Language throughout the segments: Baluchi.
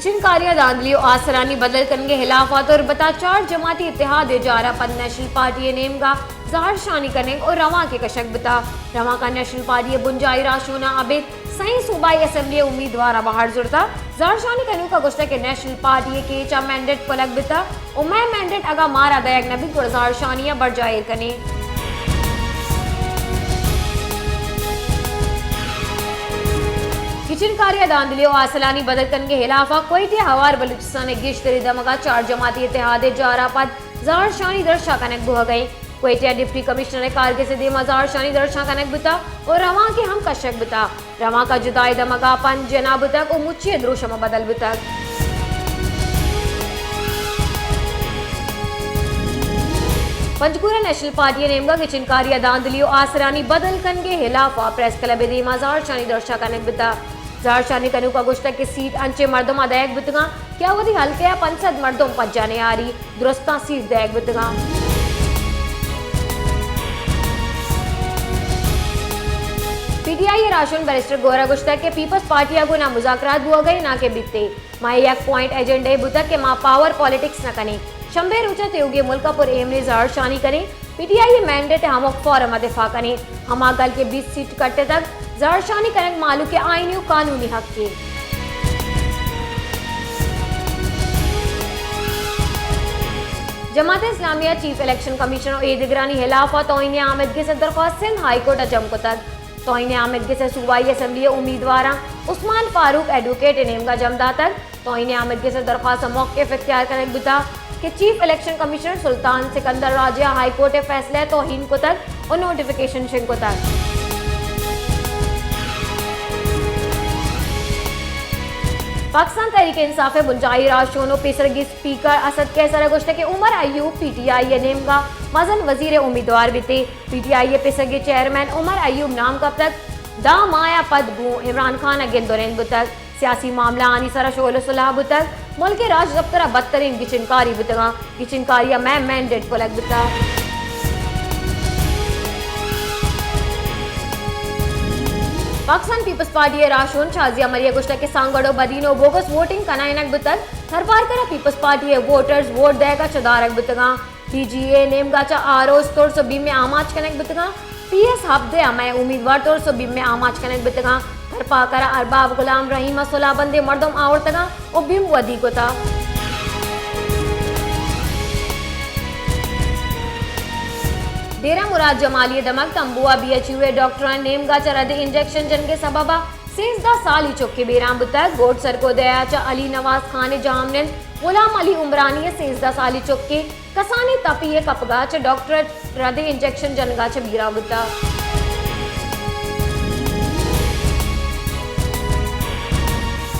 گچین کاری ءَ دھاندلی ءُ آسرانی بدل کنگ ءِ ھلاف ءَ تربت ءَ چار جماعتی اتحاد ءِ جار ءَ پد نیشنل پارٹی ءِ نیمگ ءَ زھرشانی کنگ ءُ روانک ءِ کشگ بوتگ۔ روانک ءَ نیشنل پارٹی ءِ بنجاھی راھشون ءَ ابید سئیں صوبائی اسمبلی ءِ امیدوار ءَ بھر زرتگ۔ زھرشانی کنوک ءَ گوشتگ کہ نیشنل پارٹی ءِ کیچ ءَ مینڈیٹ پلگ بوتگ ءُ مئے مینڈیٹ اگاں مارا دئیگ نہ بیت گڑا زھرشانی ءَ برجاہ ایر کنیں۔ گچین کاری ءَ دھاندلی ءُ آسرانی بدل کنگ ءِ ھلاف ءَ کوئٹہ ءَ ھوار بلوچستان ءِ گیشتریں دمگ ءَ چار جماعتی اتحاد ءِ جار ءَ پد زھرشانی درشان کنگ بوھگ ءَ اِنت۔ کوئٹہ ءَ ڈپٹی کمشنر ءِ کارگس ءِ دیم ءَ زھرشانی درشان کنگ بوتگ ءُ روانک ءَ ھم کشگ بوتگ۔ روانک ءَ جدائیں دمگاں پنچ جناں بوتگ ءُ مچی ءِ دروشم ءَ بدل بوتگ۔ پنجگور ءَ نیشنل پارٹی ءِ نیمگ ءَ گچین کاری ءَ دھاندلی ءُ آسرانی بدل کنگ ءِ ھلاف ءَ پریس کلب ءِ دیم ءَ زھرشانی درشان کنگ بوتگ۔ زھرشانی کنوک ءَ گوشتگ کہ سیٹ انچیں مردم ءَ دئیگ بوتگ اَنت کہ آ وتی ھلکہ ءَ پنچ سد مردم پجا نیاری، درستاں سیٹ دئیگ بوتگ اَنت۔ پی ٹی آئی ءِ راھشون بیرسٹر گوھر ءَ گوشتگ کہ پیپلز پارٹی ءَ گوں نہ مذاکرات بوھگ ءَ نہ کہ بیت ایں۔ مئے یک پوائنٹ ایجنڈا بوتگ کہ ما پاور پالیٹکس نہ کنیں۔ شمبے روچ ءَ تیوگیں ملک ءَ پر ایمنیں زھرشانی کنیں۔ پی ٹی آئی ءِ مینڈیٹ ءِ ھمک فارم ءَ دفاع کنیں۔ ھما گل کہ بیست سیٹ کٹتگ، زھرشانی کنگ مھلوک ءِ آئینی ءُ قانونی حقے۔ جماعت اسلامی ءَ چیف الیکشن کمشنر ءُ اے دگرانی ھلاف ءَ توھین آمیدگس ءِ درخواست سندھ ھائی کورٹ ءَ جم کتگ۔ توھین آمیدگس ءَ صوبائی اسمبلی ءِ امیدواراں عثمان فاروق ایڈووکیٹ ءِ نیمگ ءَ جم داتگ۔ توھین آمیدگس ءِ درخواست ءَ موقف اختیار کنگ بوتگ کہ چیف الیکشن کمشنر سلطان سکندر راجہ ءَ ھائی کورٹ ءِ فیصلہ ءِ توھین کتگ ءُ نوٹیفکیشن شنگ کتگ۔ پاکستان تحریک انصاف ءِ بنجاھی راھشون ءُ پیسرگیں اسپیکر اسد قیصر ءَ گوشتگ کہ عمر ایوب پی ٹی آئی ءِ نیمگ ءَ مزن وزیر ءِ امیدوار بیت۔ پی ٹی آئی ءِ پیسرگیں چیئرمین عمر ایوب نام کپتگ، دہ ماہ ءَ پد گوں عمران خان ءَ گند ءُ نند بوتگ۔ سیاسی معاملہ آنی سر ءَ شغل ءُ صلاح بوتگ۔ ملک ءِ راجدپتر ءَ بدتریں گچین کاری بوتگ اَنت۔ گچین کاری ءَ مئے مینڈیٹ پلگ بوتگ۔ پاکستان پیپلز پارٹی ءِ راھشون شازیہ مری ءَ گوشتگ کہ سانگڑ ءُ بدین ءُ بوگس ووٹنگ کنائینگ بوتگ۔ تھرپارکر ءَ پیپلز پارٹی ءِ ووٹرز ووٹ دئیگ ءَ چدارگ بوتگ اَنت۔ ڈی جی اے ءِ نیمگ ءَ چہ آر اوز ترس ءُ بیم ءِ آماچ کنگ بوتگ اَنت۔ پی ایس ھبدہ ءَ مئے امیدوار ترس ءُ بیم ءِ آماچ کنگ بوتگ اَنت۔ تھرپارکر ءَ ارباب غلام رحیم ءَ صلاح بندیں مردم آورتگ اَنت ءُ بیم ودی کتگ۔ ڈیرہ مراد جمالی ءِ دمگ تمبو ءَ بی ایچ یو ءِ ڈاکٹراں نیمگ ءَ چہ رد انجیکشن جنگ ءِ سبب ءَ سیزدہ سالی چکے بیران بوتگ۔ گوٹ سرکودہ ءَ چہ علی نواز خان ءِ جھمنند غلام علی عمرانی ءِ سیزدہ سالی چکے کسانیں تپی ءِ کپگ ءَ چہ ڈاکٹر ءِ رد انجیکشن جنگ ءَ چہ بیران بوتگ۔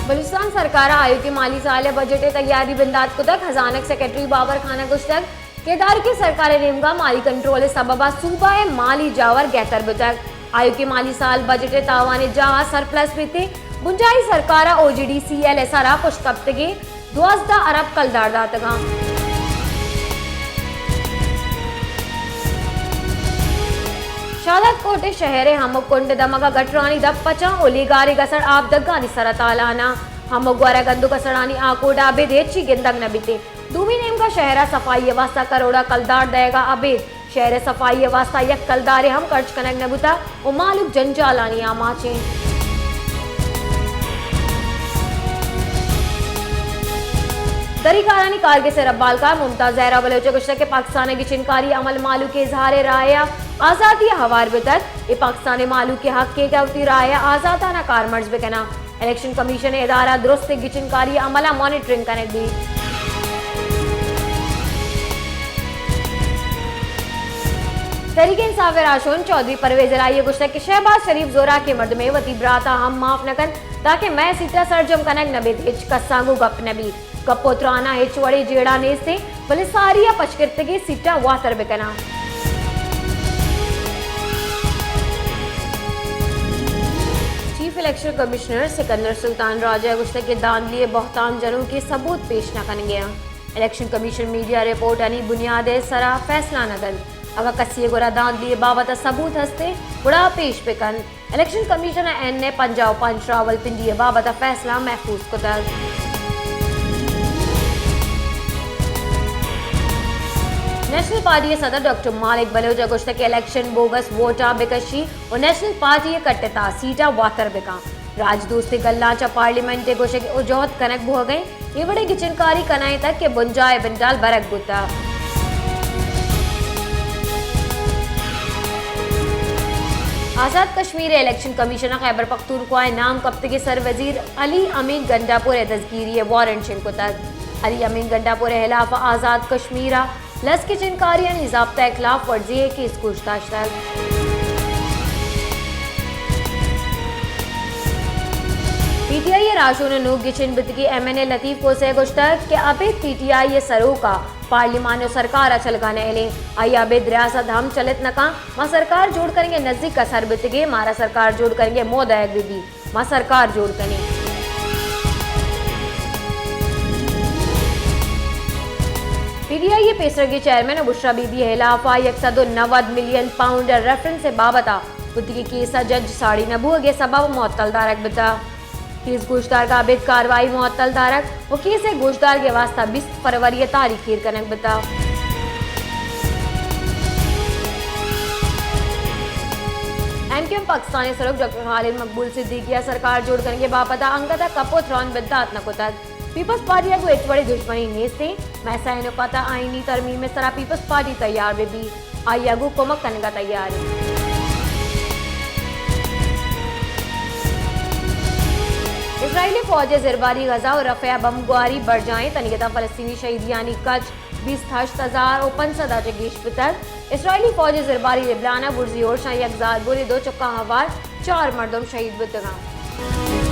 بلوچستان سرکار ءَ آیوکیں مالی سال ءِ بجٹ ءِ تیاری بندات کتگ۔ ھزانگ سیکرٹری بابر خان ءَ گوشتگ کہ ادارکیں سرکار ءِ نیمگ ءَ مالی کنٹرول ءِ سبب ءَ صوبہ ءِ مالی جاور گھتر بوتگ۔ آیوکیں مالی سال بجٹ ءِ تاوان ءِ جاہ ءَ سرپلس بیت۔ بنجاھی سرکار ءَ او جی ڈی سی ایل ءِ سر ءَ پشت کپتگیں دوازدہ ارب کلدار داتگ اَنت۔ شاہداد کوٹ ءِ شہر ءِ ہمک کنڈ ءُ دمگ ءَ گٹرانی دپ پچاں ءُ لیگار ءِ گسڑ آپدگانی سر ءَ تالان اَنت۔ ہمک گور ءِ گند ءُ گسڑانی آکوٹ ءَ ابید ہچی گندگ نہ بیت۔ دومی نیمگ ءَ شہر ءَ صفائی ءِ واستہ کروڑ ءَ کلدار دئیگ ءَ ابید شہر ءِ صفائی ءِ واستہ یک کلدارے ہم خرچ کنگ نہ بوتگ ءُ مہلوک جنجالانی آماچ اِنت۔ دری کارانی کارگس ءِ ربالکار ممتاز زہرا بلوچ ءَ گوشتگ کہ پاکستان ءِ گچینکاری عمل مہلوک ءِ اظہار ءِ رائے ءِ آزادی ءَ ہوار بوتگ۔ اے پاکستان ءِ مہلوک ءِ حق اِنت کہ وتی رائے ءَ آزادانہ کارمرز بہ کن اَنت۔ الیکشن کمیشن ءِ ادارہ درستیں گچینکاری عمل ءَ مانیٹرنگ کنگ بیت۔ تحریک انصاف ءِ راہشون چوہدری پرویز الہی ءَ گوشتگ کہ شہباز شریف زوراکیں مردمے وتی برات ءَ ہم معاف نہ کنت تاکہ مئے سیٹ ءَ سرجم کنگ نہ بیت، ہچ کساں گوں گپ نہ بیت۔ گپ ءُ تران ءَ ہچ وڑیں جیڑہ نیست اِنت، بلے ساری ءَ پشگرتگیں سیٹاں واتر بہ کن اَنت۔ چیف الیکشن کمشنر سکندر سلطان راجہ ءَ گوشتگ کہ دھاندلی ءِ بہتام جنوکیں ثبوت پیش نہ کنگ ءَ اَنت۔ الیکشن کمیشن میڈیا رپورٹانی بنیاد ءِ سرا فیصلہ نہ دنت۔ اگاں کسے ءِ گورا دھاندلی ءِ بابت ءَ ثبوت ہست اِنت، گڑا آ پیش بہ کنت۔ الیکشن کمیشن ءَ این اے پنجاہ ءُ پنچ راولپنڈی ءِ بابت ءَ فیصلہ محفوظ کتگ۔ نیشنل پارٹی ءِ صدر ڈاکٹر مالک بلوچ ءَ گوشتگ کہ الیکشن بوگس ووٹاں بہ کشی ءُ نیشنل پارٹی ءِ کٹت ءَ سیٹاں واتر بہ کن۔ راجدوستیں گلاں چہ پارلیمنٹ ءِ گوشگ ءُ جہد کنگ بوھگ ءَ ایں، اے وڑیں گچینکاری کنائینتگ کہ بنجاہ ءِ بنڈال برگ بوتگ۔ آزاد کشمیر ءِ الیکشن کمیشن ءَ خیبر پختونخوا ءِ نام کپتگیں سر وزیر علی امین گنڈاپور ءِ دزگیری ءِ وارنٹ شنگ کتگ۔ علی امین گنڈاپور ءِ ہلاف ءَ آزاد کشمیر ءَ لس گچینکاریانی ضابطہ ءِ خلاف ورزی ءِ کیس گوش داشتگ۔ پی ٹی آئی ءِ راہشون ءُ نوک گچین بیتگیں ایم این اے لطیف کھوسہ ءَ گوشتگ کہ ابید پی ٹی آئی ءِ سروک ءَ پارلیمان ءُ سرکار ءَ چلگ ءَ نئیلیں، آئی ءَ ابید ریاست ہم چلت نہ کن۔ ما سرکار جوڑ کنگ ءِ نزیک ءَ سر بیتگیں، مارا سرکار جوڑ کنگ ءِ موہ دئیگ بہ بیت۔ ما سرکار جوڑ کنیں۔ پی ڈی آئی ءِ پیسرگیں چیئرمین بشریٰ بی بی ءِ ہلاف ءَ یک سد ءُ نود ملین پاؤنڈ ءِ ریفرنس ءِ بابت ءَ بوتگیں کیس ءَ جج ساڑی نہ بوگ ءِ سبب ءَ معطل دارگ بوتگ۔ کیس گوشدارگ ءَ ابید کاروائی معطل دارگ ءُ کیس ءِ گوشدارگ ءِ واستہ بیست فروری ءَ تاریخ ایر کنگ بوتگ۔ ایم کیو ایم پاکستان ءِ سروک ڈاکٹر خالد مقبول صدیقی ءَ سرکار جوڑ کنگ ءِ بابت ءَ انگت ءَ کپ ءُ تران بندات نہ کتگ۔ پیپلز پارٹی ءَ گوں ہچ وڑیں دژمنی نیست اِنت۔ مئے سئے نکات ءِ آئینی ترمیم ءِ سرا پیپلز پارٹی تیار بہ بیت، آئی ءَ گوں کمک کنگ ءَ تیار اِنت۔ اسرائیلی فوج ءِ زرباری غزہ ءُ رفح ءَ بمب گواری برجاہ اِنت، تنیگت ءَ فلسطینی شہیدیانی کچ بیست ہشت ہزار ءُ پنچ سد ءَ چہ گیش بوتگ۔ اسرائیلی فوج ءِ زرباری لبنان ءَ برزی ہورشاں یک زالبولے ءُ دو چکاں ہوار چار مردم شہید بوتگ اَنت۔